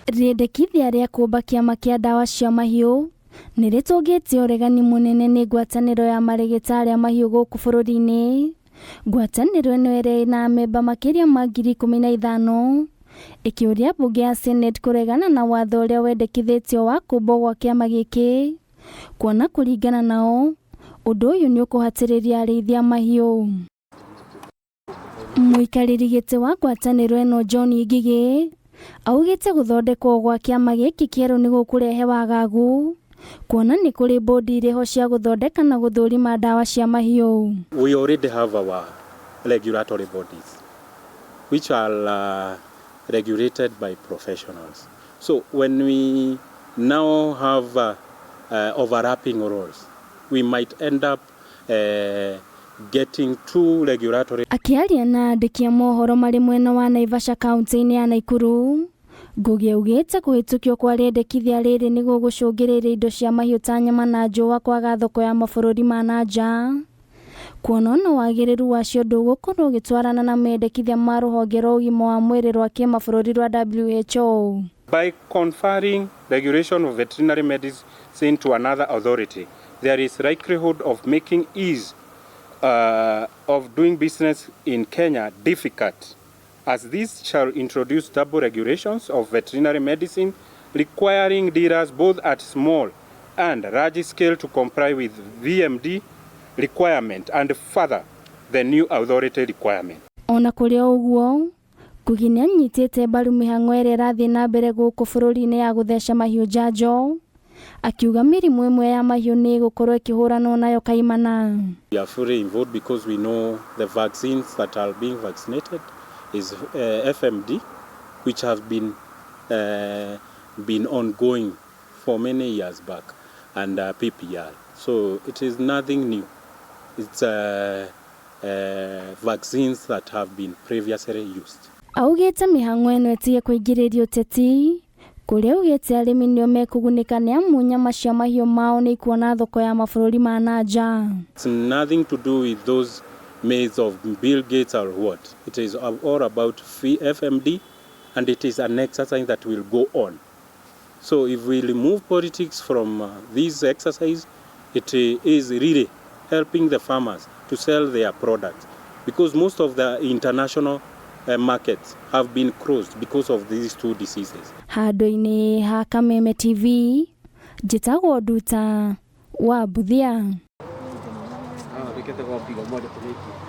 Rĩendekithia rĩa kũmba kĩama kĩa ndawa cia mahiũ nĩ rĩtũngĩte ũregani mũnene nĩ ngwatanĩro ya marĩgĩtarĩ a mahiũ gũkũ bũrũri-inĩ. Ngwatanĩro ĩno ĩrĩa ĩna amemba makĩria ma 15,000 ĩkĩũria mbunge ya Senate kũregana na watho ũrĩa wendekithĩtio wa kũmbwo gwa kĩama gĩkĩ, kuona kũringana nao ũndũ ũyũ nĩ ũkũhatĩrĩria arĩithia mahiũ. Mũikarĩri gĩtĩ wa ngwatanĩro ĩno John Ngigĩ augĩte gũthondekwo gwa kĩama gĩkĩ kĩerũ nĩ gũkũrehe wagagu, kuona nĩ kũrĩ bodi irĩho cia gũthondeka na gũthũrima ndawa cia mahiũ. We already have our regulatory bodies which are regulated by professionals. So when we now have overlapping roles, we might end up getting two regulatory. Akĩaria na andĩki a mohoro marĩ mwena wa Naivasha, kaunti-inĩ ya Naikuru, Ngugi augĩte kũhĩtũkio kwa rĩendekithia rĩrĩ nĩ gũgũcũngĩrĩria indo cia mahiũ ta nyama na njũa kwaga thoko ya mabũrũri ma na nja, kuona ona wagĩrĩru wacio ndũgũkorwo ũgĩtwarana na mendekithia ma rũhonge rwa ũgima wa mwĩrĩ rwa kĩmabũrũri rwa WHO. By conferring regulation of veterinary medicine to another authority, there is likelihood of making ease of doing business in Kenya difficult, as this shall introduce double regulations of veterinary medicine, requiring dealers both at small and large scale to comply with VMD requirement and further the new authority requirement. Ona kũrĩ o ũguo, Ngugi nĩ anyitĩte mbaru mĩhang'o ĩrĩa ĩrathiĩ na mbere gũkũ bũrũri-inĩ ya gũtheca mahiũ njanjo, akiuga mĩrimũ ĩmwe ya mahiũ nĩ ĩgũkorwo ĩkĩhũranwo nayo kaimana. We are fully involved because we know the vaccines that are being vaccinated is FMD, which have been ongoing for many years back, and PPR. So it is nothing new. It's vaccines that have been previously used. Augĩte mĩhang'o ĩno ĩtige kũingĩrĩrio ũteti, kũrĩa augĩte arĩmi nĩo mekũgunĩka nĩ amu nyama cia mahiũ mao nĩ ikuona thoko ya mabũrũri ma na nja. It's nothing to do with those mates of Bill Gates or what. It is all about FMD, and it is an exercise that will go on. So if we remove politics from this exercise, it is really helping the farmers to sell their products, because most of the international markets have been closed because of these two diseases. Handũ-inĩ ha Kameme TV, njĩtagwo Nduta wa Mbuthia. Ah,